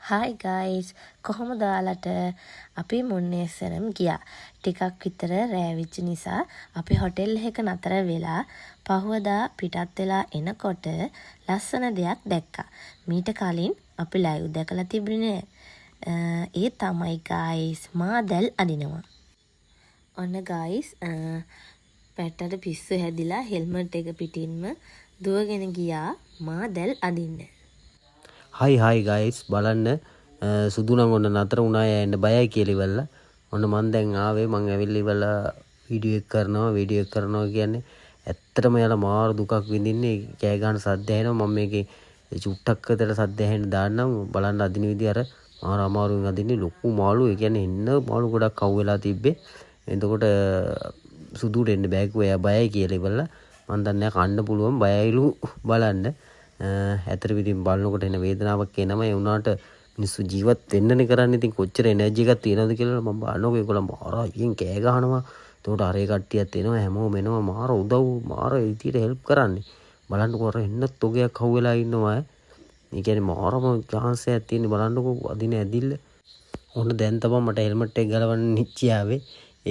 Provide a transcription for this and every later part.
Hi guys, කොහොමද ඔයාලට? අපි මුන්නේස්සරම් ගියා. ටිකක් විතර රෑ වෙච්ච නිසා අපි හොටෙල් එකක නතර වෙලා පහුවදා පිටත් වෙලා එනකොට ලස්සන දෙයක් දැක්කා. මීට කලින් අපි ලයිව් දැකලා තිබුණේ නෑ. ඒ තමයි ගයිස්, මාදැල් අදිනවා. ඔන්න ගයිස්, පැට්ටට පිස්සු හැදිලා හෙල්මට් එක පිටින්ම දුවගෙන ගියා මාදැල් අදින්න. හයි හයි ගයිස්, බලන්න, සුදු නම් ඔන්න නතර වුණා එයා එන්න බයයි කියලා ඉවරලා. ඔන්න මං දැන් ආවේ. මං ඇවිල්ලා ඉවරලා වීඩියෝ එක කරනවා. වීඩියෝ එක කරනවා කියන්නේ ඇත්තටම එයාලා මාර දුකක් විඳින්නේ. කෑ ගහන සද්ද ඇහෙනවා. මම මේකේ චුට්ටක් විතර සද්ද ඇහෙන්න දාන්නම්. බලන්න අදින විදිය, අර මාර අමාරුවෙන් අදින්නේ. ලොකු මාළු, ඒ කියන්නේ එන්න මාළු ගොඩක් අහු වෙලා තිබ්බේ. එතකොට සුදුට එන්න බෑ කිව්වා එයා බයයි කියලා ඉවරලා. මං දන්නේ නෑ කන්න පුළුවන්, බයයිලු. බලන්න, ඇත්තටම ඉතින් බලනකොට එන වේදනාවක් එනවා. ඒ වුණාට මිනිස්සු ජීවත් වෙන්නනේ කරන්නේ. ඉතින් කොච්චර එනර්ජි එකක් තියෙනවද කියලා මම බලනකො ඒගොල්ලෝ මාර අයියෙන් කෑ ගහනවා. එතකොට අර ඒ කට්ටියත් එනවා, හැමෝම එනවා, මාර උදව්, මාර විදියට හෙල්ප් කරන්නේ. බලන්නකෝ, අර එන්න තොගයක් අහුවෙලා ඉන්නවා. ඒ කියන්නේ මාරම චාන්ස් එකක් තියෙන. බලන්නකෝ අදින ඇදිල්ල. ඔන්න දැන් තමයි මට හෙල්මට් එක ගලවන්න නිච්චි ආවේ.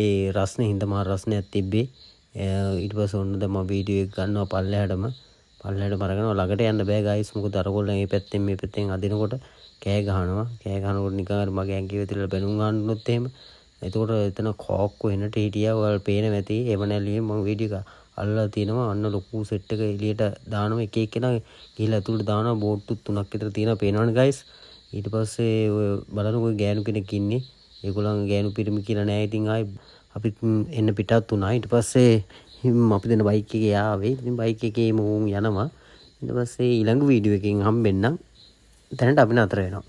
ඒ රස්නේ හින්දා මාර රස්නයක් තිබ්බේ. ඊට පස්සේ ඔන්න දැන් මම වීඩියෝ එක ගන්නවා. පල්ලෙහාටම පල්ලෙහාටම අරගෙන ළඟට යන්න බෑ ගයිස්. මොකද අරගොල්ලන් මේ පැත්තෙන් මේ පැත්තෙන් අදිනකොට කෑ ගහනවා. කෑ ගහනකොට නිකන් අර මගේ ඇඟේ වැතිරලා බැලුම් ගන්න උනොත් එහෙම. එතකොට එතන කෝක්කු එනට හිටියා. ඔයාලා පේන ඇති එව නැලියෙන් මම වීඩියෝ එක අල්ලලා තියෙනවා. අන්න ලොකු සෙට් එක එළියට දානවා. එක එක්කෙනා ගිහිල්ලා ඇතුළට දානවා. බෝට්ටු තුනක් විතර තියෙනවා, පේනවනේ ගයිස්. ඊට පස්සේ ඔය බලනකො ගෑනු කෙනෙක් ඉන්නේ. ඒගොල්ලන් ගෑනු පිරිමි කියලා නෑ. ඉතින් ආයි අපි එන්න පිටත් වුණා. ඊට පස්සේ අපි දෙන්න බයික් එකේ ආවේ. ඉතින් බයික් එකේ මුන් යනවා. ඊට පස්සේ ඊළඟ වීඩියෝ එකකින් හම්බෙන්නම්. දැනට අපි නතර වෙනවා.